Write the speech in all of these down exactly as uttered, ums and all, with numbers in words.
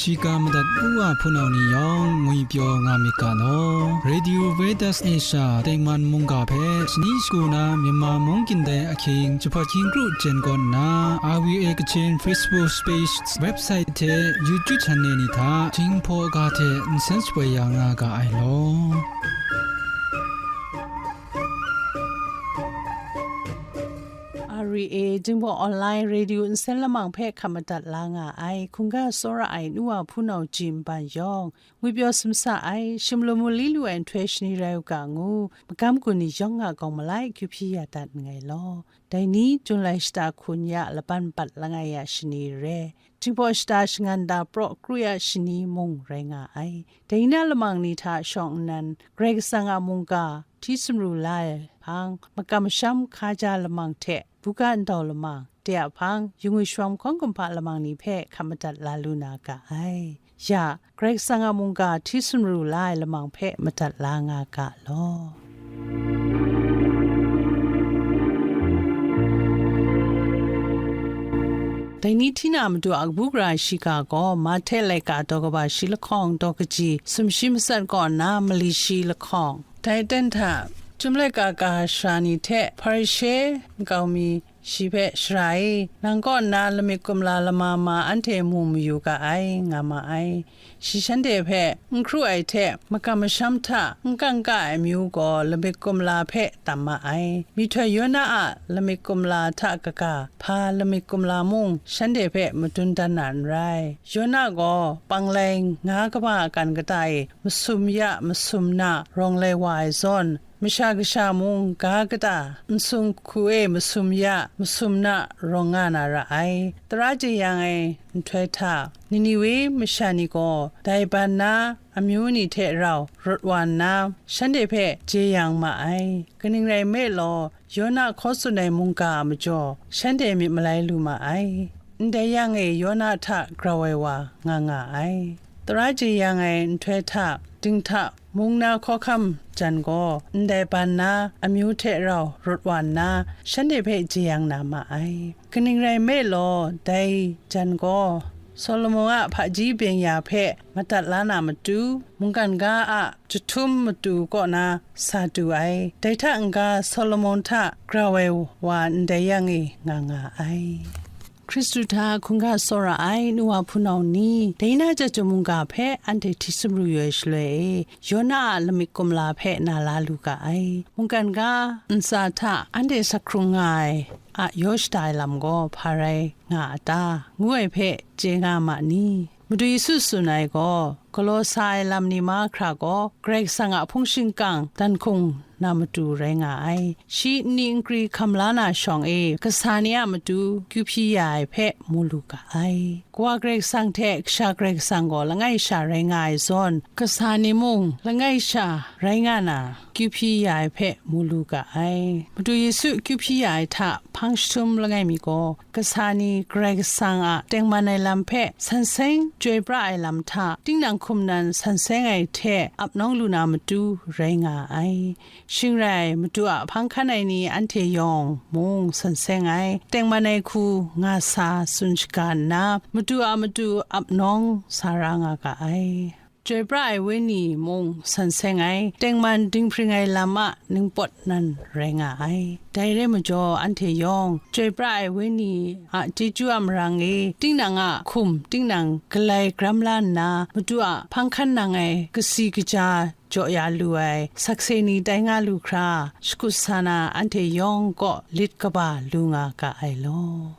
Shiga madat u wa hpunau ni yawng ngwipyaw nga myit ga law. Radio Veritas Asia tengman mungga hpe shani shagu na Myanmar mungkan dai ahkying jahpawt hkying kru jen kaw nna, R V A Kachin Facebook page, website hte YouTube channel ni hta Jinghpaw ga hte nsen shapoi ya nga ga ai law. R V A Jinghpaw Online Radio nsen lamang hpe hkap madat la nga ai hkungga tsawra ai nu wa hpunau ji nban yawng, ngwipyaw sumsa ai, shim lu mu li lu ai nhtoi shani rai u ga ngu, magam gun ni yawng a gawng malai kyu hpyi ya dat nngai law. Dai ni, Jun lai shata hkun ya laban bat langai ya shani re, Jinghpaw shata shangan da praw kru ya shani mung rai nga ai. Dai na lamang ni hta shawng nnan, Karai Kasang a mungga hti sumru la ai hpang, makam masham hkaja lamang hte buga ndau lamang, de a hpang, yungwi shawm hkawng kumhpa lamang ni hpe hkap madat la lu na ga ai. Ya, Karai Kasang a mungga hti sumru la ai lamang hpe madat la nga ga law. Dai ni hti na matu a kabu gara shiga gaw, Mahte laika daw kaba shi lahkawng daw kaji sumshi matsat kaw nna mali shi lahkawng. Dai ten hta, Chyum laika ka sara ni hte Hparishe nkau mi shi hpe, "Sara e, nang kaw nna lamik kumla lama ma anhte mu mayu ga ai," nga ma ai. Shi shanhte hpe n hkru ai hte makam masham hta n kangka ai amyu gaw lamik kumla hpe tam ma ai. Myihtoi Yona a lamik kumla hta kaga, hpa lamik kumla mung shanhte hpe madun dan na n rai. Yona gaw panglai nga kaba a kan kata e masum ya masum na rawng lai wa ai zawn, Masha Kasha mung ga kata nsung hku e masum ya masum na rawng nga na ra ai. Tara jeyang ai nhtoi hta, Niniwe masha ni gaw dai ban na amyu ni hte rau rawt wa nna, shanhte hpe jeyang ma ai. Kaning rai nme law, Yona hkaw tsun ai mungga a majaw, shanhte myit malai lu ma ai. Ndai yang e Yona hta grau ai wa nga nga ai. Tara jeyang ai nhtoi hta, dinghta mung na hkawhkam jan gaw, ndai ban na amyu hte rau rawt wa nna, shanhte hpe jeyang na ma ai. Kaning rai nme law, dai jan gaw, Solomon a hpaji byeng-ya hpe madat la na matu, mungkan ga a jahtum matu kaw na sa du ai. Dai hta n-ga Solomon hta grau ai wa ndai yang e nga nga ai. Hkristu hta hkungga tsawra ai nu wa hpunau ni, dai na jahtum mungga hpe anhte hti sumru yu ai shaloi e, Yona a lamik kumla hpe na la lu ga ai. Mungkan ga ntsa hta anhte sak hkrung nga ai a yaw shada ai lam gaw hpa rai nga a ta, ngu ai hpe chye nga ma ni? Madu Yesu tsun ai gaw, galaw sa ai lam ni mahkra gaw, Karai Kasang a hpung shingkang dan hkung na matu rai nga ai. Shi nni nkri hkam la na shawng e, kasa ni a matu kyu hpyi ya ai hpe mu lu ga ai. Kawa Karai Kasang hte Kasha Karai Kasang gaw langai sha rai nga ai zawn, kasa ni mung langai sha rai nga na, kyu hpyi ya ai hpe mu lu ga ai. Madu Yesu kyu hpyi ya ai hta hpang jahtum langai mi gaw, kasa ni Karai Kasang a tengman ai lam hpe san seng chyoi pra ai lam hta, tinang hkum nan san seng ai hte ap nawng lu na matu rai nga ai. Shing rai, matu a hpang hkan ai ni anhte yawng mung san seng ai, tengman ai hku nga sa tsun shaga nna, matu a matu ap nawng sa ra nga ga ai. Chyoi pra ai wenyi mung san seng ai, tengman dinghpring ai lam a ningpawt nan rai nga ai. Dai rai majaw, anhte yawng chyoi pra ai wenyi a chyeju a marang e, tinang a hkum tinang galai gram la nna, matu a hpang hkan nang ai kasi kaja jaw ya lu ai sakse ni tai nga lu hkra, shakut sa na anhte yawng kaw lit kaba lu nga ga ai law.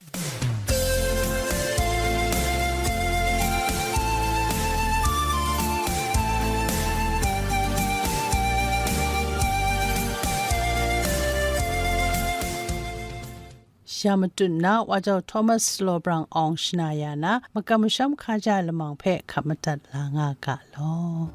Ya matut na, Wa Jau Thomas Law Brang Awng shana ya na, makam masham hkaja ai lamang hpe hkap madat la nga ga law.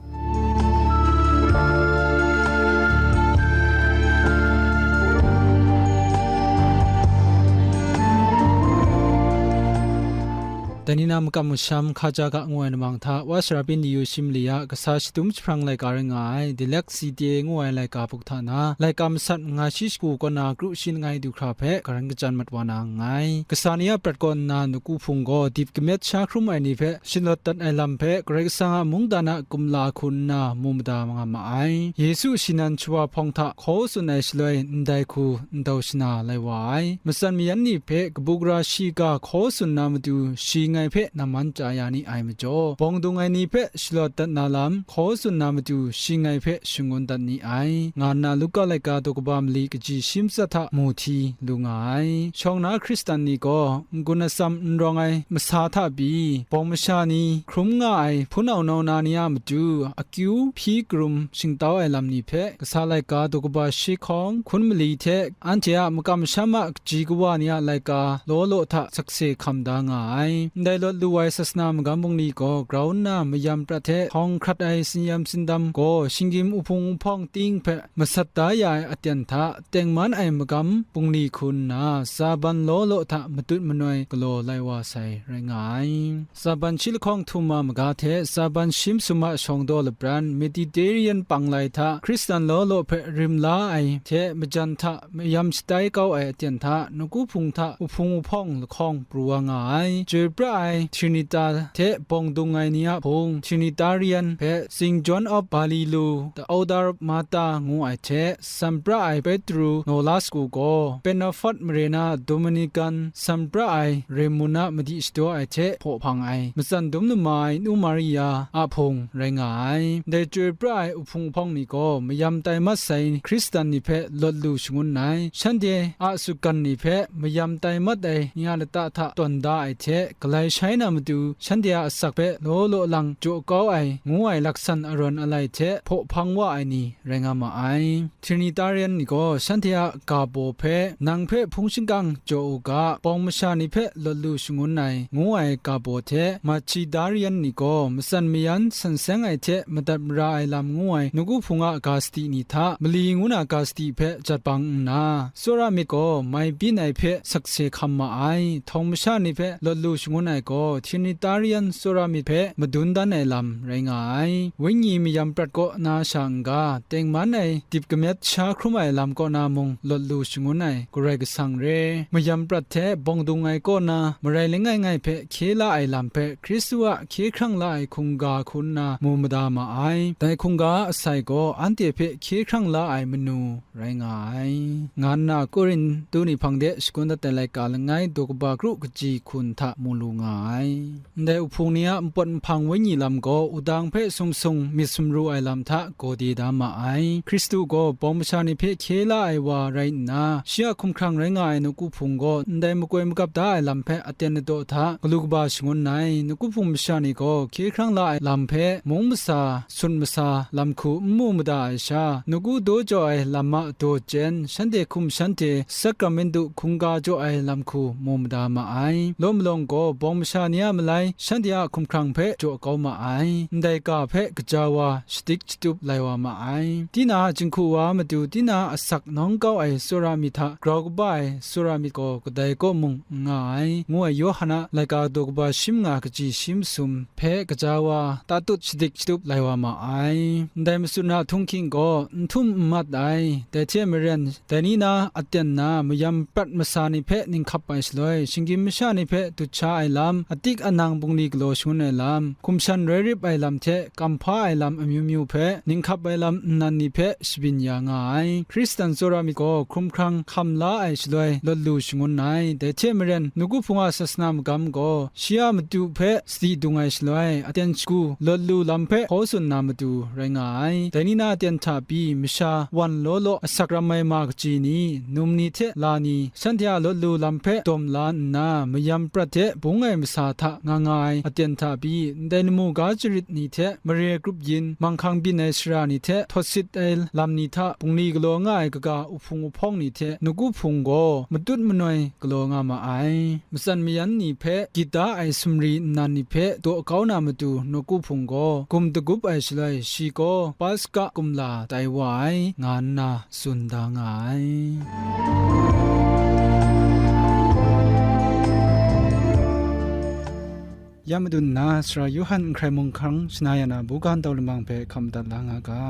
Dai ni na makam masham hkaja ga ngu ai namang hta, Wa Sara Pin Di Yu Shi Mali a kasa shadum jahprang laika rai nga ai, Dyslexia ngu ai laika buk hta na, laika masat manga shi shagu kaw na kru shi langai du hkra hpe, garan kajan mat wa na nngai. Kasa ni a prat kaw nna nawku hpung gaw dip kamet sha hkrum ai ni hpe shalawt dat ai lam hpe, Karai Kasang a mungdan a kumla hku nna mu mada nga ma ai. Yesu shi nan shawa hpawng hta hkaw tsun ai shaloi, ndai hku ndau shana lai wa ai. Matsan mayan ni hpe kabu gara shiga hkaw tsun na matu shi ngai hpe namman chya ya ni ai majaw, bawng dung ai ni hpe shalawt dat na lam hkaw tsun na matu shi ngai hpe shangun dat ni ai, nga nna Luka laika daw kaba mali kaji shi matsat hta mu hti lu nga ai. Shawng na Hkristan ni gaw n-gun atsam n rawng ai masa hta pyi, bawng masha ni hkrum nga ai hpunau nau na ni a matu akyu hpyi karum shingtau ai lam ni hpe, kasa laika daw kaba shi hkawng hkun mali hte anhte a makam masham a kaji kawa ni a laika law law hta sakse hkam da nga ai. Ndai lawt lu ai sasana magam bungli gaw grau nna mayam prat hte htawng hkrat ai sinyam sindam gaw shinggyim uhpung uhpawng ting hpe masat da ya ai aten hta, tengman ai magam bungli hku nna, tsaban law law hta matut manoi galaw lai wa sai rai nga ai. Tsaban shi lahkawng htum wa maga hte tsaban shi masum a shawng daw labran, Mediterranean panglai hta Hkristan law law hpe rim la ai hte majan hta mayam shatai kau ai aten hta, nawku hpung hta uhpung uhpawng lahkawng pru wa nga ai. Chyoi pra ai Trinita hte bawng dung ai ni a hpung, Trinitarian hpe Saint John of Balilu, The Elder of Martyr ngu ai hte, san pra ai Petru naw la sagu gaw, Pentecost mare na Dominican san pra ai Raymond a madi shadaw ai hte hpaw hpang ai, matsan dum nama ai nu Maria a hpung rai nga ai. Ndai chyoi pra ai uhpung uhpawng ni gaw mayam tai mat sai Hkristan ni hpe lawt lu shangun ai, shanhte a sutgan ni hpe mayam tai mat ai ni a lata hta tawn da ai hte, galai shai na matu shanhte a asak hpe law law lang jaw kau ai, ngu ai laksan arawn alai hte hpaw hpang wa ai ni rai nga ma ai. Trinitarian ni gaw shanhte a ga baw hpe, nang hpe hpung shingkang jaw u ga, bawng masha ni hpe lawt lu shangun ai, ngu ai ga baw hte, Machidarean ni gaw matsan mayan san seng ai hte madat mara ai lam ngu ai nawku hpung a ga sadi ni hta, mali ngu na ga sadi hpe jat bang nna, tsawra myit gaw mai byin ai hpe sakse hkam ma ai. Htawng masha ni hpe lawt lu shangun ai gaw, Trinitarian tsawra myit hpe madun dan ai lam rai nga ai. Wenyi mayam prat kaw na sha n-ga, tengman ai dip kamet sha hkrum ai lam kaw na mung lawt lu shangun ai Karai Kasang re. Mayam prat hte bawng dung ai kaw na marai langai ngai hpe hkye la ai lam hpe Hkristu a hkye hkrang la ai hkungga hku nna mu mada ma ai. Dai hkungga a asai gaw anhte hpe hkye hkrang la ai manu rai nga ai, nga nna Korintu ni hpang de shakun dat ai laika langai daw kaba kru kaji hkun hta mu lu nga ai. Ndai uhpung ni a npawt nhpang wenyi lam gaw wudang hpe sung sung myit sumru ai lam hta gawde da ma ai. Hkristu gaw bawng masha ni hpe hkye la ai wa rai nna, shi a hkumhkrang rai nga ai nawku hpung gaw ndai makoi magap da ai lam hpe aten ladaw hta galu kaba shangun ai. Nawku hpung masha ni gaw hkye hkrang la ai lam hpe mung masa, sun masa, lam hku n mu mada ai sha, nawku daw jaw ai lam a daw jen, shanhte hkum shanhte sakramentu hkungga jaw ai lam hku mu mada ma ai. Law malawng gaw bawng masha ni a malai shanhte a hkumhkrang hpe jaw kau ma ai. Ndai ga hpe gaja wa shadik shatup lai wa ma ai. Tinang a jinghku wa matu tinang a asak nawng kau ai tsawra myit hta grau kaba ai tsawra myit gaw kadai kaw mung n nga ai, ngu ai Yawhan a laika daw kaba shi manga kaji shi masum hpe gaja wa tatut shadik shatup lai wa ma ai. Ndai matsun a htunghking gaw n htum n mat ai. Dai hte maren, dai ni na aten na mayam prat masa ni hpe ninghkap ai shaloi, shinggyim masha ni hpe dut sha ai lam, atik anang bungli galaw shangun ai lam, hkum shan roi rip ai lam hte kamhpa ai lam amyu myu hpe ninghkap ai lam nnan ni hpe shabyin ya nga ai. Hkristan tsawra myit gaw hkumhkrang hkam la ai shaloi lawt lu shangun ai. Dai hte maren, nawku hpung a sasana magam gaw shi a matu hpe sadi dung ai shaloi, aten shagu lawt lu lam hpe hkaw tsun na matu rai nga ai. Dai ni na aten hta pyi, masha wan law law asak ram ai ma kaji ni, num ni hte la ni, shanhte a lawt lu lam hpe dawm la nna, mayam prat hte bung ai masa hta nga nga ai aten hta pyi, ndai lamu ga jarit ni hte mare grup yin, manghkang byin ai sara ni hte htawt sit ai lam ni hta bungli galaw nga ai kaga uhpung uhpawng ni hte nawku hpung gaw matut manoi galaw nga ma ai. Matsan mayan ni hpe gyit da ai sumri nnan ni hpe daw kau na matu nawku hpung gaw gum dagup ai shaloi, shi gaw Paska kumla tai wa ai, nga nna tsun da nga ai. Ya madun nna, Sara Yawhan n hkrai mung hkang shana ya na, buga ntau lamang hpe hkam madat la nga ga.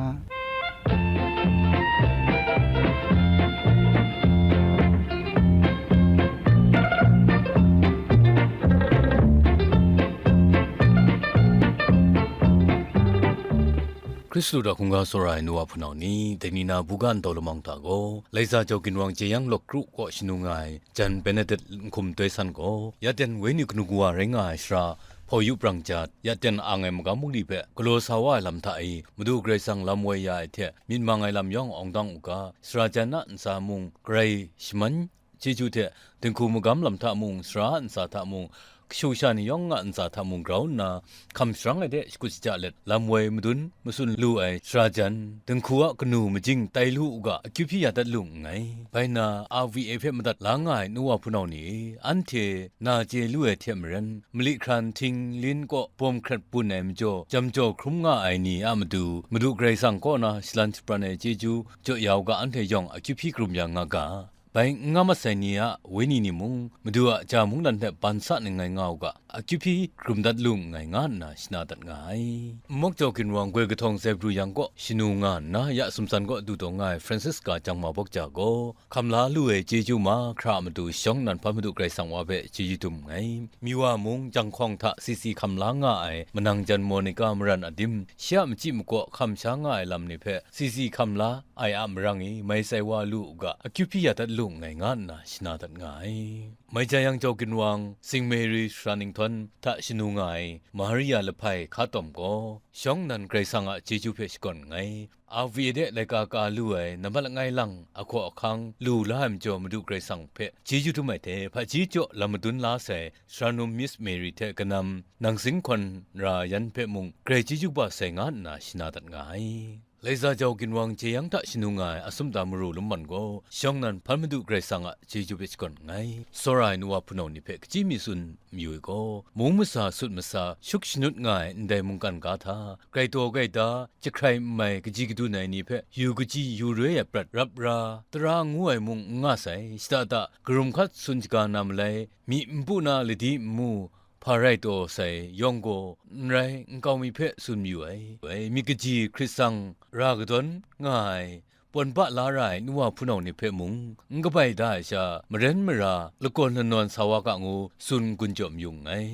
Hkristu hta hkungga tsawra ai nu wa hpunau ni, dai ni na buga ntau lamang hta gaw, Laiza Jau Ginwang Jeyang Lawk Kru kaw shanu nga ai, Jan Benedet n hkum toi san gaw, ya ten wenyi kanu kawa rai nga ai sara, hpau yu prang jat, ya ten ang ai magam bungli hpe galaw sa wa ai lam hta e, Madu Karai Kasang lam woi ya ai hte myit mang ai lam yawng awng dang u ga, sara jan a ntsa mung garai shaman chyeju hte, dinghku magam lam hta mung, sara a ntsa hta mung, kashu kasha ni yawng a ntsa hta mung grau nna, hkam sharang ai de shakut shaja let, lam woi madun matsun lu ai sara jan, dinghku a kanu majing tai lu u ga, akyu hpyi ya dat lu nngai. Bai nna, R V A hpe madat la nga ai nu wa hpunau ni e, anhte na chye lu ai hte maren, mali hkran hting lin kaw bawm hkrat bun ai majaw, jam jaw hkrum nga ai ni a matu, Madu Karai Kasang kaw na shalan shapran ai chyeju jaw ya u ga, anhte yawng akyu hpyi karum ya nga ga. Bai n nga masai ni a wenyi ni mung, Madu a ja mungdan hte ban sa ningai nga u ga, akyu hpyi karum dat lu nngai, nga nna shana dat nga ai. Nmawk Jau Ginwang goi kahtawng Zebru yang kaw shanu nga nna, ya sumtsan kaw du taw nga ai Francisca Jangma Bawk Ja gaw, hkam la lu ai chyeju mahkra a matu shawng nnan hpa Madu Karai Kasang wa hpe chyeju dum nngai. Myi wa mung jang hkawng hta sisi hkam la nga ai manang jan Monica Maran Adim, shi a machyi makaw hkam sha nga ai lam ni hpe sisi hkam la ai a marang e mai tsai wa lu u ga, akyu hpyi ya dat lu nngai, nga nna shana dat nga ai. Mai Jayang Jau Ginwang, Sing Mary Sara Ninghtawn hta shanu nga ai Maria Lahpai Hka Tawm gaw, shawng nnan Karai Kasang a chyeju hpe shakawn nngai. R V A de laika ka lu ai nambat langai lang ahkaw ahkang lu la ai majaw, Madu Karai Kasang hpe chyeju dum ai hte, hpaji jaw lam madun la sai Saranum Miss Mary hte kanam nang sing hkawn ra yan hpe mung, grai chyeju kaba sai, nga nna shana dat nga ai. Laiza Jau Ginwang Jeyang hta shanu nga ai Asum Da Maru Lumman gaw, shawng nnan hpan Madu Karai Kasang a chyeju hpe shakawn nngai. Tsawra ai nu wa hpunau ni hpe kachyi mi tsun mayu ai gaw, mung masa sut masa shuk shanut nga ai ndai mungkan ga hta, grai taw gaida, jahkrai n mai kaji kadun ai ni hpe yu kaji yu roi ai prat rap ra, tara ngu ai mung n nga sai, shada da, karum hkat tsun shaga na malai, myi npu na ladi nmu, hpa rai taw sai yawng gaw, n rai nkau mi hpe tsun mayu ai. Ai myit kaji hkrit tsang ra kadawn nga ai, pawn ba la ra ai nu wa hpunau ni hpe mung, n kabai da ai sha, maren mara lakawn lanawn sa wa ga ngu tsun n-gun jaw mayu nngai.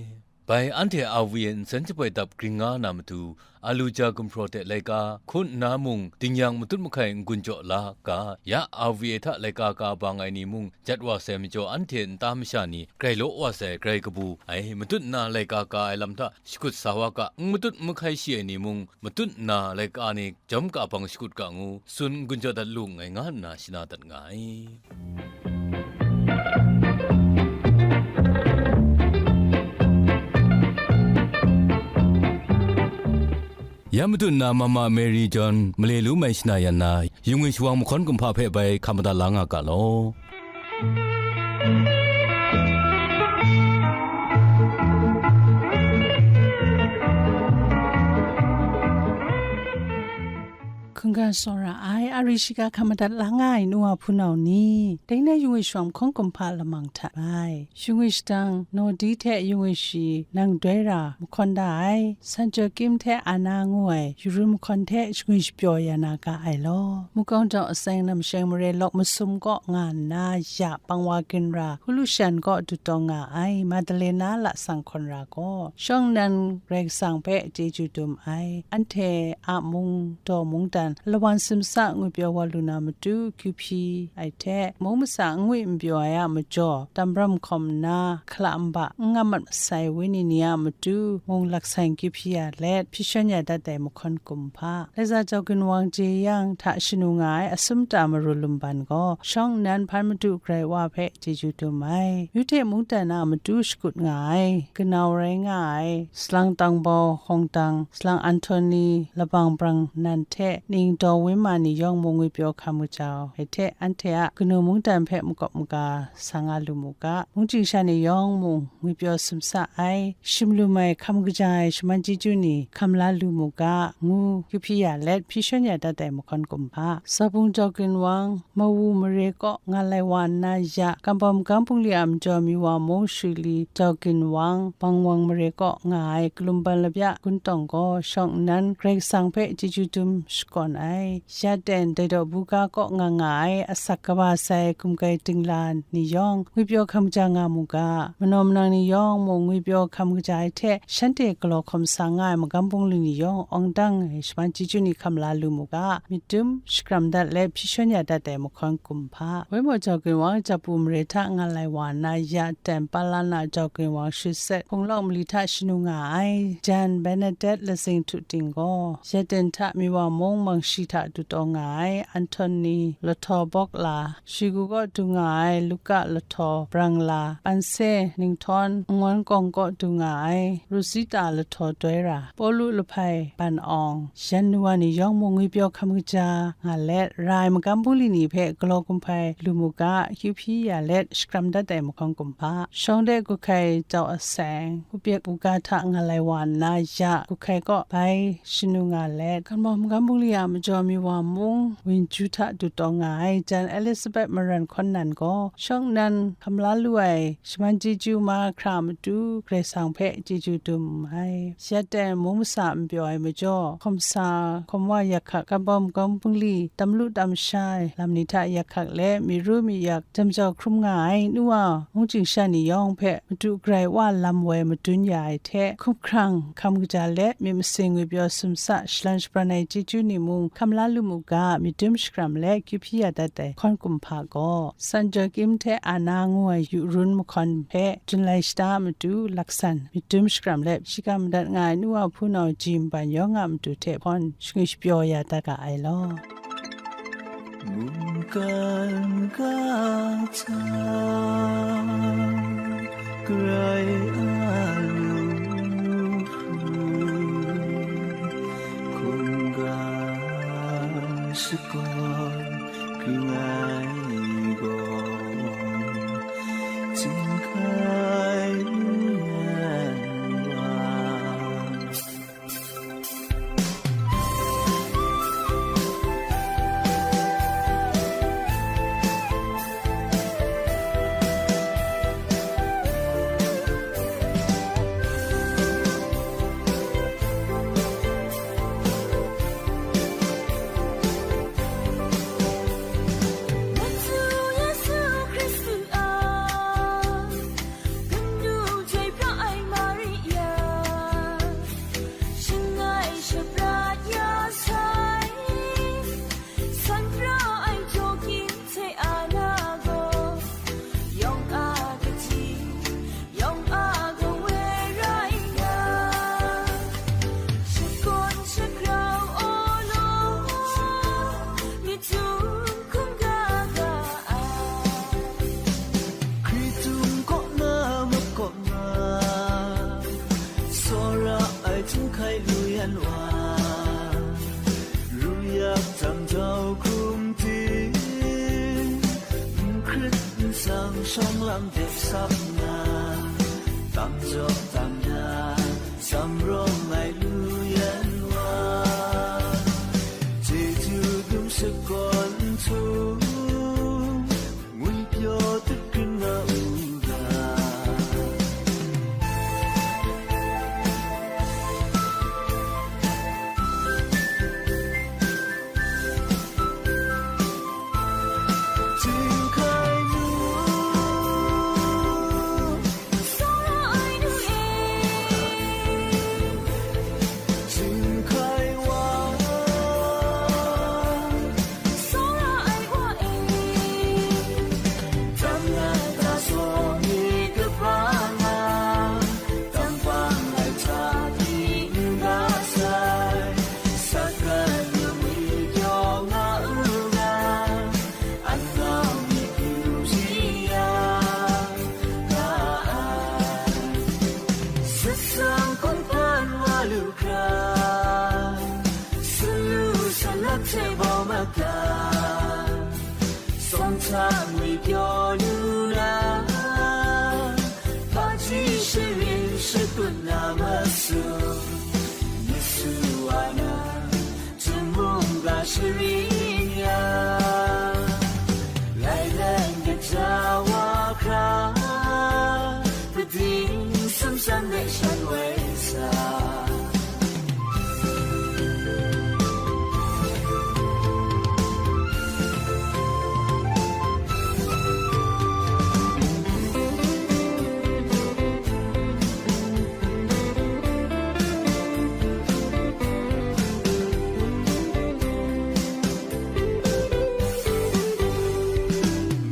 Bai anhte R V A nsen jaboi dap gring nga na matu, Aluja gumhpraw hte laika hkun nna mung, dingyang matut mahkai n-gun jaw la ga, ya R V A hta laika ka bang ai ni mung jat wa sai majaw, anhte nta masha ni grai law wa sai, grai kabu ai, matut nna laika ka ai lam hta shakut sa wa ga, n matut mahkai shi ai ni mung, matut nna laika ni jawm ka bang shakut ga ngu, tsun n-gun jaw dat lu nngai, nga nna shana dat nga ai. Ya matu nna Mama Mary John male lu mai shana yan na, yungwi shawang mahkawn kumhpa hpe bai hkam madat la nga ga law. Hkungga tsawra ai, a ri shiga hkam madat la nga ai nu wa hpunau ni, dai na yungwi shawang mahkawn kumhpa lamang hta bai, yungwi shadang Nodi hte yungwi shi nang doi ra mahkawn da ai, San Joakim hte Ana ngu ai Yuru mahkawn hte shingwi shapyaw ya na ga ai law. Mukau daw atseng namsheng mare lawk masum kaw nga nna, ya pang wa ginra hulu shan kaw dutdawng nga ai Madalena lasang hkawn ra gaw, shawng nnan Karai Kasang hpe chyeju dum ai. Anhte a mung daw mungdan lawan simsa ngwi pyaw wa lu na matu, kyu hpyi ai hte, mung masa n ngwi n pyaw ai a majaw, dambram hkawm nna, hkala nba n nga mat masai wenyi ni a matu, mung laksan kyu hpyi ya let, hpyi shawn ya dat ai mahkawn kumhpa, Laiza Jau Ginwang Jeyang hta shanu nga ai Asum Da Maru Lumban gaw, shawng nnan hpan Madu Karai Wa hpe chyeju dum ai. Yu hte mungdan a matu shakut nga ai, kanau rai nga ai, salang Tangbau, Hkawngdang, salang Anhtoni, Labang Brang nan hte ni Ning daw win ma ni yawng mung ngwipyaw hkam kaja ai hte, anhte a kanu mungdan hpe makawp maga sa nga lu mu ga. Mungchying sha ni yawng mung ngwipyaw sumsa ai, shim lum ai, hkam kaja ai shaman chyeju ni hkam la lu mu ga, ngu kyu hpyi ya let, hpyi shawn ya dat ai mahkawn kumhpa, Zabung jau krin wang, Mawu mare kaw nga lai wa nna ya, Kambawm Magam Bungli a majaw Miwa mung Shuli jau krin wang, Bangwang mare kaw nga ai Kalumban Labya Gun Tawng gaw shawng nnan Karai Kasang hpe chyeju dum shakawn ai. Ya ten Dai Daw Buga kaw nga nga ai asak kaba sai gumkai dingla ni yawng ngwipyaw hkam kaja nga mu ga, manaw manang ni yawng mung ngwipyaw hkam kaja ai hte, shanhte galaw hkawm sa nga ai Magam Bungli ni yawng awng dang ai shaman chyeju ni hkam la lu mu ga, myit dum shakram dat let hpyi shawn ya dat ai mahkawn kumhpa, Waimaw jau krin wang, Japu mare hta nga lai wa nna ya ten Palana jau krin wang Shutset hpung lawng mali hta shanu nga ai jan Benedet Lazing Htu Ting gaw, ya ten hta Miwa mung Mangshi hta dutaw nga ai Anthony Lahtaw Bawk La, Shigu kaw du nga ai Luka Lahtaw Brang La, Panse Ninghthawn Nwan Kawng kaw du nga ai Rosita Lahtaw Doi Ra, Pawlu Lahpai Ban Awng, yan nu wa ni yawng mung ngwipyaw hkam kaja nga let, ra ai Magam Bungli ni hpe galaw gumhpai lu mu ga, kyu hpyi ya let shakram dat ai mahkawn kumhpa, shawng de Guhkai Jau Aseng, Hpyek Buga hta nga lai wa nna ya, Guhkai kaw bai shanu nga let, Kambawm Magam Bungli a majaw Miwa mung Winju hta dutaw nga ai jan Elizabeth Maran Hkawn Nan gaw, shawng nnan hkam la lu ai shaman chyeju mahkra a matu Karai Kasang hpe chyeju dum ai. Ya ten mung masa n pyaw ai majaw, hkawm sa hkawm wa yak hkak, Kambawm Magam Bungli tam lu tam sha ai lam ni hta yak hkak let, myi ru myi yak jam jau hkrum nga ai nu wa mungchying sha ni yawng hpe Madu Karai Wa lam woi madun ya ai hte, hkumhkrang hkam kaja let, myit masin ngwipyaw sumsa shalan shabran ai chyeju ni mung hkam la lu mu ga, myit dum shakram let kyu hpyi ya dat ai hkawn kumhpa gaw, San Joakim hte Ana ngu ai yu run mahkawn hpe Junlai shata a matu laksan myit dum shakram let, shiga madat nga ai nu wa hpunau ji nban yawng a matu hte hpawn shangwi shapyaw ya dat ga ai law. Mungkan ga hta, Karai a lu hku, hkungga shakawn hpring ai gaw, Chyinghkai yan wa. Yesu Hkristu a, kanu jai pra ai Maria, shangai shaprat ya sai, san ra ai Joakim hte Ana gaw, yawng a kaji, yawng a kawe rai nga, shakawn shakrau aw law, myit dum hkungga ga ai. Hkritung kaw na makawp nga, tsawra ai Chyinghkai lu yan wa, ru yak jam jau hkrum ting, n hkrit n tsang shawng lam de sap nga, tam jaw tam ya, tsam rawng ai lu yan wa, chyeju dum shakawn htung, ngwipyaw dut kring nga u ga. Chyinghkai nu, tsawra ai nu e, Chyinghkai wa, tsawra ai wa Sawng hta ngwi pyaw lu na, hpaji sharin shakut na masu, Yesu a na, htingmung ga sharin ya, lai lang kaja wa hkra, pading sumsam de shan wai sa.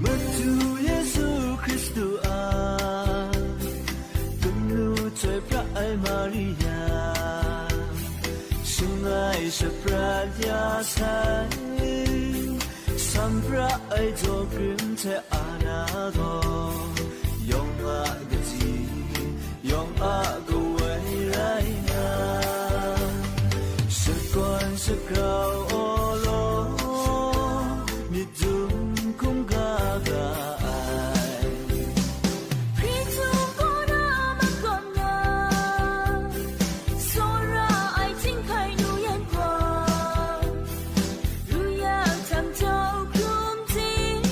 Madu Yesu Hkristu a, Tumlu chyoi pra ai Maria, shangai shaprat ya sai, sam pra ai jaw krim hte ana gaw, yawng a kaji, yawng a kawai rai nga, shakawn shagrau awlaw, myit dum hkum ga ga ai. Hkristu kaw na makawm na, tsawra ai chyinghkai nu yan gaw, ru yang htam jau hkrum ting,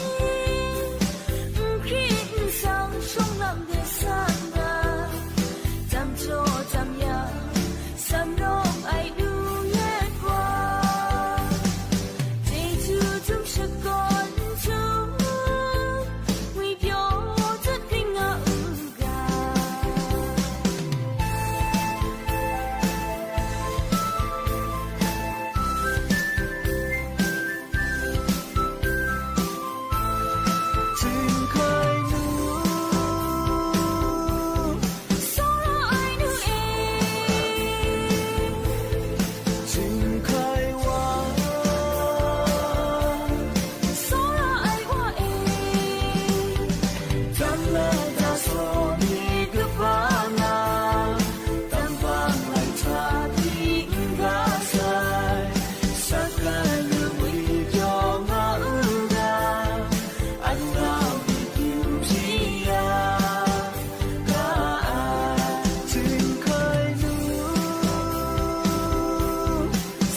n hkrit n sang shawng lam de san ga, tam jaw tam yang, sam rawng ai nu yan gaw, chyeju htum shakawn htum, ngwi pyaw tut hpring nga u ga. Chyinghkai nu, tsawra ai nu e, chyinghkai wa, tsawra ai wa e, tam lata saw mi kaba nga, tam bang lai hta di n ga sai, sakan lungwi pyaw nga u ga, an nau mi kyu hpyi ya. Ka ai chyinghkai nu,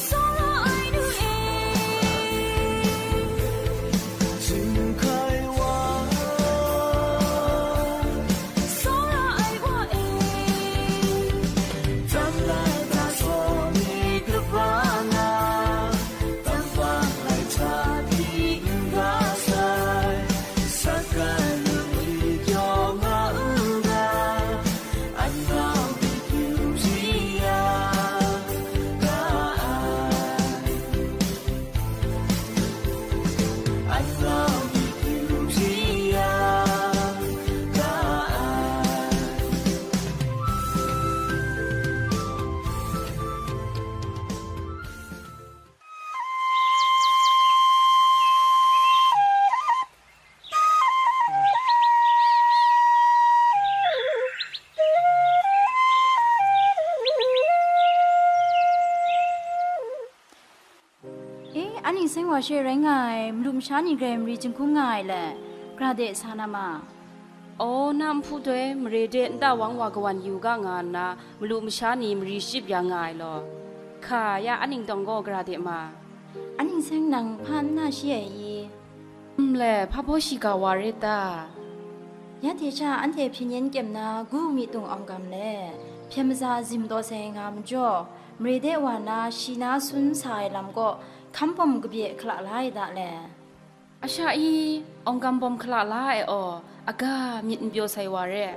tsawra ai nu e, chyinghkai wa, tsawra ai wa e, tam lata saw mi kaba nga, tam bang lai hta di n ga sai, sakan lungwi pyaw nga u ga, an nau mi kyu hpyi ya, ka ai. An nau mi kyu hpyi ya, ka ai. E, a ning seng wa she rai nga ai, malu masha ni grai mari jinghkung nga ai le, gra de sa na ma. Aw, na nhpu doi mare de nta wang wa kawan yu ga nga nna, malu masha ni mari shachyip ya nga ai law, hka ya a ning tawng gaw gra de ma. A ning seng nang hpa n na shi ai i? Nle, hpa baw shiga wa rit ta? Ya hte sha anhte hpyen yen kyem na gu mi tung awng gam le, hpyen maza zim taw sai nga majaw, mare de wa na shi na sun sa ai lam kaw hkam bawm kabye hkala la ai da le. A sha i, awng gam bawm hkala la ai aw, aga myit n pyaw sai wa re.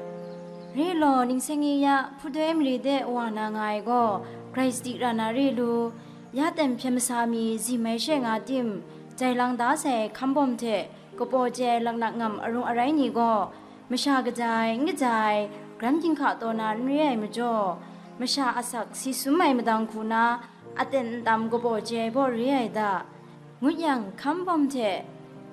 Re law, ning seng e ya, hpudoi mare de wa na nga ai gaw, grai sadi ra na re lu, ya ten hpyen masa mi zim ai she nga tim, jai lang da sai hkam bawm hte, kapaw chye ai laknak ngam arung arai ni gaw, masha kaja ai, n kaja ai, garam ginhka taw na n re ai majaw, masha asak si sum ai madang hku na, aten ntam kapaw chye ai baw re ai da. Ngut yang, hkam bawm hte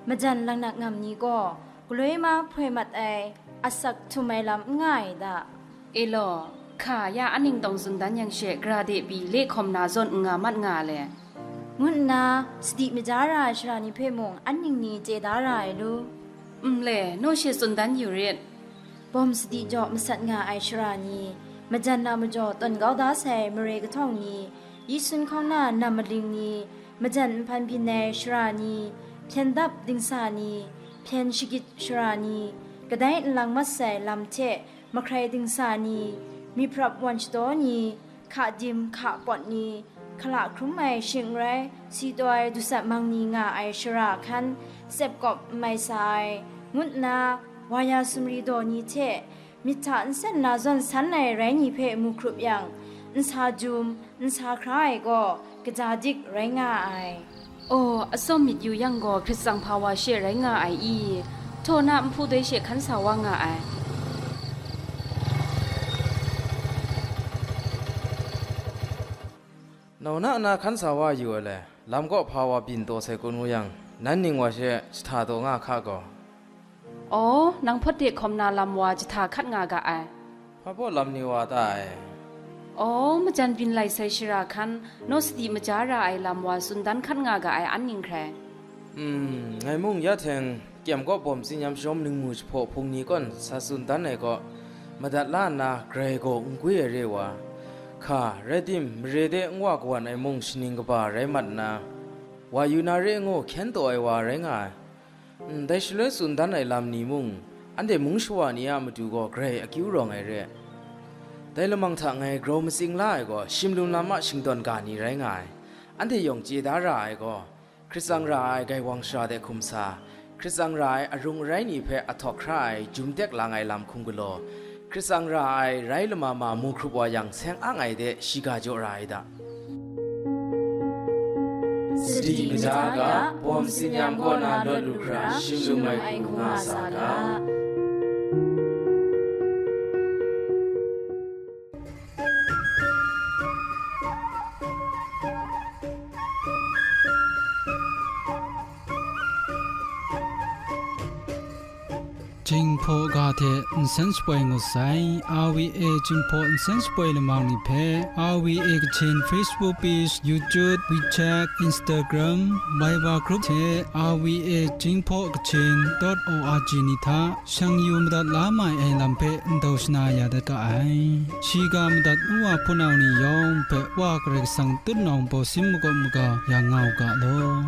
majan laknak ngam ni gaw, galoi ma hpoi mat ai, asak htum ai lam n nga ai da. E law, hka ya a ning tawng tsun dan yang she, gra de pyi le hkawm na zawn n nga mat nga le. ngu nna sadi maja ra ai sara ni hpe mung an ning ni chye da ra ai lu? N le, naw she tsun dan yu rit. Bawm sadi jaw masat nga ai sara ni, majan a majaw tawn kau da sai mare kahtawng ni, yi sun hkauna nam maling ni, majan nhpan byin ai sara ni, hpyen dap dingsa ni, hpyen shagit sara ni, kadai nlang mat sai lam hte mahkrai dingsa ni, myiprap wan shadaw ni, hka dim hka pawt ni, hkala hkrum ai shing n rai, si taw ai dusat mang ni nga ai sara hkan, tsep kawp n mai sa ai, ngu nna, wa ya sumri daw ni hte, myit hta nsen na zawn san ai rai ni hpe mu hkrup yang, n sa jum, n sa hkra ai gaw, kaja dik rai nga ai. Aw, atsawm myit yu yang gaw, hkritsang hpa wa she rai nga ai i? Htaw na nhpu doi she hkan sa wa nga ai. Nau na na hkan sa wa yu ai le, lam kaw hpa wa byin taw sai kun ngu yang, nan ning wa she jahta taw nga hka gaw. Aw, nang hpawt de hkawm na lam wa jahta hkat nga ga ai. Hpa baw lam ni wa ta ai? Aw, majan byin lai sai shara hkan, naw sadi maja ra ai lam wa tsun dan hkat nga ga ai an ning hkrai. Hmm, ngai mung ya teng, kyem kaw bawm tsinyam shawm ningmu jahpaw hpung ni kawn sa tsun dan ai kaw, madat la nna grai gaw n gwi ai re wa, hka, rai tim, mare de n wa kawan ai mung shaning kaba rai mat nna, wa yu na re ngu hkyen taw ai wa rai nga ai. Ndai shaloi tsun dan ai lam ni mung, anhte mung shawa ni a matu gaw grai akyu rawng ai re. Dai lamang hta ngai grau matsing la ai gaw, shimlum lam a shingdawn ga ni rai nga ai. Anhte yawng chye da ra ai gaw, hkritsang ra ai gaiwang shara de hkum sa, hkritsang ra ai arung arai ni hpe ahtawk hkra ai jum tek lang ai lam hkum galaw, hkritsang ra ai rai lama ma mu hkrup wa yang seng ang ai de shiga jaw ra ai da. Sadi maja ga, bawm tsinyam kaw na lawt lu hkra, shimlum ai hku nga sa ga. Jinghpaw ga hte nsen shapoi ngut sai, R V A Jinghpaw nsen shapoi lamang ni hpe, R V A Kachin Facebook page, YouTube, WeChat, Instagram, Viber group hte R V A Jinghpaw Kachin dot O R G ni hta shang yu madat la mai ai lam hpe ndau shana ya dat ga ai. Shiga madat n wa hpunau ni yawng hpe Wa Karai Kasang tutnawng bawsin makawp maga ya nga u ga law.